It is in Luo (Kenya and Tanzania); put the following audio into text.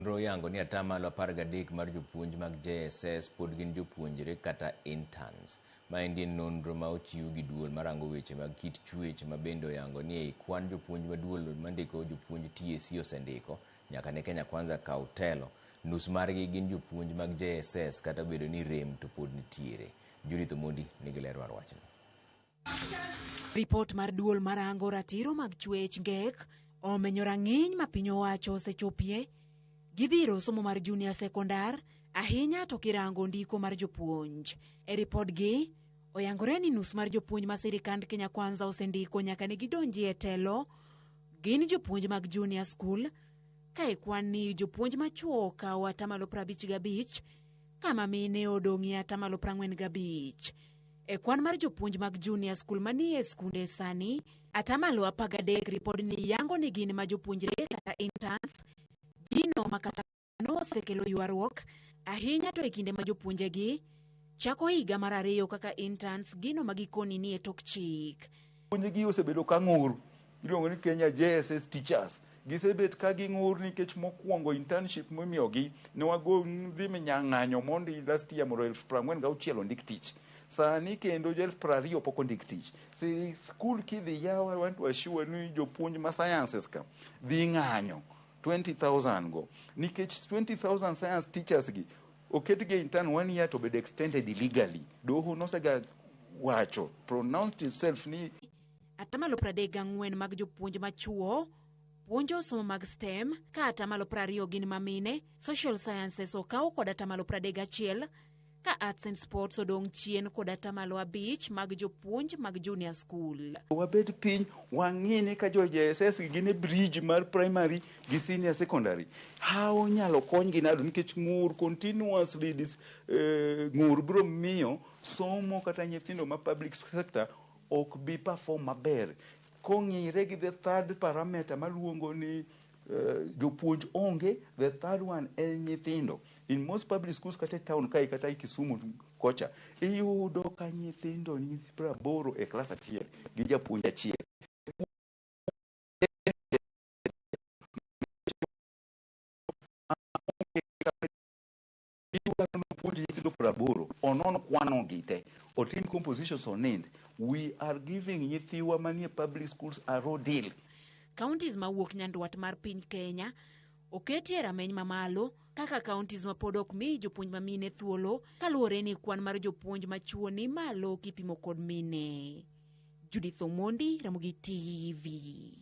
Nonro oyango ni atamalo 13 mar jopuonj mag JSS pod gin jopuonjre kata interns. Maendi en nonro ma ochiw gi duol marango weche mag kit chwech ma bende oyango ni ei kwan jopuonj ma duol mandiko jopuonj TSC osendiko nyaka ne Kenya Kwanza kaw telo, nus margi gin jopuonj mag JSS kata obedo ni rem to pod nitiere. Judith Omondi nigi ler mar wachno. Ripot mar duol marango ratiro mag chwech NGEK omenyo rang'iny ma piny owacho osechopie gi dhiro somo mar junior sekondar ahinya to kirango ndiko mar jopuonj. E ripodgi, oyangore ni nus mar jopuonj ma sirikand Kenya Kwanza osendiko nyaka ne gidonji e telo gin jopuonj mag junior school, ka e kwan ni jopuonj machuo okawo atamalo 55 kama mine odong'ie atamalo 45. E kwan mar jopuonj mag junior school manie skunde sani, atamalo 13 ripodni yango ni gin ma jopuonjre kata interns, gino ma kata kamano osekelo ywaruok ahinya to e kinde ma jopuonjegi chako higa mar ariyo kaka interns, gino ma gikoni ni e tok chik. Jopuonjgi osebedo ka ng'ur, iluongo ni Kenya JSS teachers. Gisebet ka ging'ur nikech mokwongo internship mimiyogi ne wago dhi ng'anyo mondi last year mondo 46,000 ondik tich. Sani kendo jo 20,000 pok ondik tich. Si skul kidhi yaw, I want to assure ni jopuonj ma sciences ka dhi ng'anyo 20,000 go nikech 20,000 science teachers gi oketgi e intern one year to bedo extended illegally. Doho nosega wacho pronounced itself ni Atamalo 34 mag jopuonj machuo puonjo somo mag STEM ka atamalo 20 gin ma mine, social sciences okaw kod atamalo 31 ka arts and sports odong' chien kod atamalo 5 mag jopuonj mag junior school. Wabed piny wang'i ni ka jo JSS gin e bridge mar primary gi senior secondary, how nyalo konygi nado nikech ng'ur continuously this, ng'ur biro miyo somo kata nyithindo ma public sector ok bi perform maber kong'ire gi the third parameter maluongo ni jopuonj onge. The third one en nyithindo. In most public schools kata e town kae kata e Kisumu kocha iyudo ka nyithindo nyithi 80 e klas achiel gi japuonj achiel. Puonj nyithindo 80 onon kwano gi te otim compositions onind. We are giving nyithiwa manie public schools a raw deal. Counties mawuok nyandwat mar piny Kenya oketi e rameny mamalo kaka counties ma pod ok mi jopuonj ma mine thuolo kaluwore ni kwan mar jopuonj machuo ni malo kipimo kod mine. Judith Omondi, Ramogi TV.